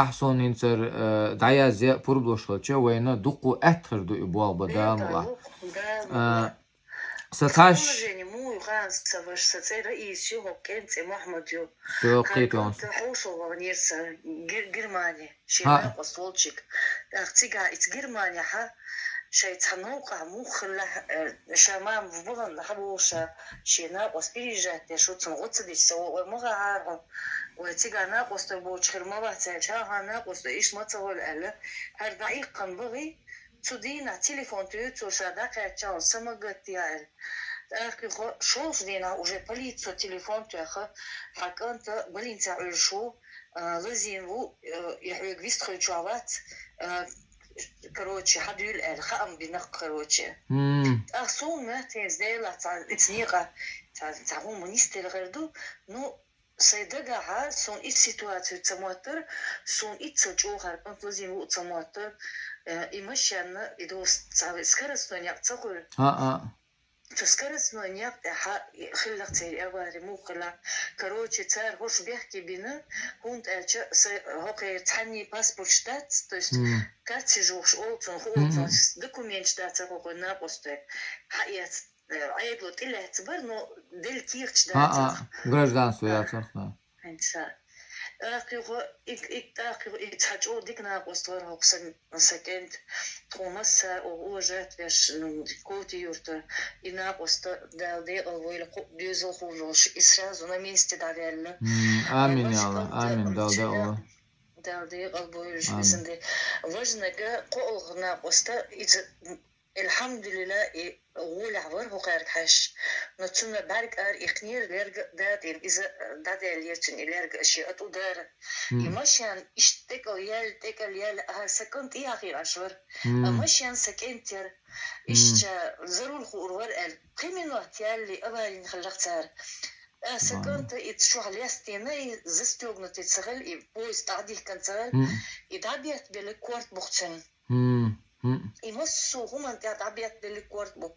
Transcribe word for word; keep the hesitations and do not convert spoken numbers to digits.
Ахь суна хӀинцара, э, дӀаязъе пурба луш хилча, вайна дукха аьтта хир ду и болх бан Дала мукъ лахь. Дала мукъ лахь. Э, са цхьа ш- Положение муй гӀанса ваш са цӀе Раис ю, хӀокху кӀентан цӀе Мухьаммад ю. Со кхетонца. Хьовшал ваханера сан Гер-, Германи, шен накъост волчиг. ТӀаккха цига ица Германи хьа, шайн цхьа новкъахь муха хилла, э, ша мама вахана хьа вовша, шен накъост переезжать деш ву, цунна гӀо ца дича, сан вон ой ма гӀахьара хьо. Вай цига накъостар боцуш хир ма вац аьлча, хьан накъост иштта ма ца волу аьлла, хӀара дӀаиккхана бахий, цу дийнахь телефон туьйцу ша дӀакхаьчча, хьуна са ма гатде аьлла. ТӀаккха юха шолгӀачу дийнахь уже полицо телефон тоьхна, хьан кӀанта больницехь Ӏуьллуш ву, а, лазийна ву, а, и хьоьга вистхуьлучохь вац, а, короче, хьан дуьйла аьлла, хаам бина, короче. ТӀаккха суна моьтту хӀинца Делахь цхьа, ица некъа, цхьа, цхьа хӀума нисделла хир ду, ну, сайн дагахьа, суна итт ситуацию ца моттара, суна итт ца чӀогӀа хӀара кӀант лазийна ву а ца моттара, э, и машенна, и дос цхьа скоростной некъ ца хуьлу. А, а. Цу скоростной некъ тӀехьа хиллакх церан авари, муха хилла. Короче, цара хӀорш бехке бина, хӀунда аьлча, са хӀокхеран цхьанний паспорташ дац, то есть, карташ вохуш олу цунна, хуу цунна, документаш дацара хӀокхуьнан накъостан. Хьаэца, э, Ӏедало тӀелаьцна бара, но делла кехаташ дацара. А, а, гражданство яцара, да. ХӀинца. ТӀаккха юха, и, и, тӀаккха юха, и цхьа чӀогӀа дика накъост вара хӀокху сан, сан кӀентан. Тхуна массара а уважать веш, м, Коти-Юрта, и накъост Дала декъал войла, кху доьзал хуур долуш, и сразу на месте дӀаваьлла. М, амин, я Аллах, амин, Дала декъал войла. Дала декъал бойла, везан Дела. Важнага кхоалгӀа накъост, иза Элхьамдулилла, и гӀолехь вара хӀокхаьрга хьаьжча. Но цунна бӀаьрг ара иккхинера лерга а датӀийна, иза дӀадаьллера цуьнан и лерга а шен а тӀу дара. И машен иштта тӀекӀал яьлла, тӀекӀал яьлла, ахьа сан кӀант тӀехьа хиъаш вара. А машен сан кӀентан яра. Иштта за руль хуур вара аьлла. Кхин минот яьлла аварийна хиллакх цара. А сан кӀанта и чохь лестийна, и застёгнутый ца хилла, и пояс дӀадихкина ца хилла, и дӀабеттабелла корта бу-кх цуьнан. И массо а хӀуманна тӀехь дӀабеттабелла корта бу.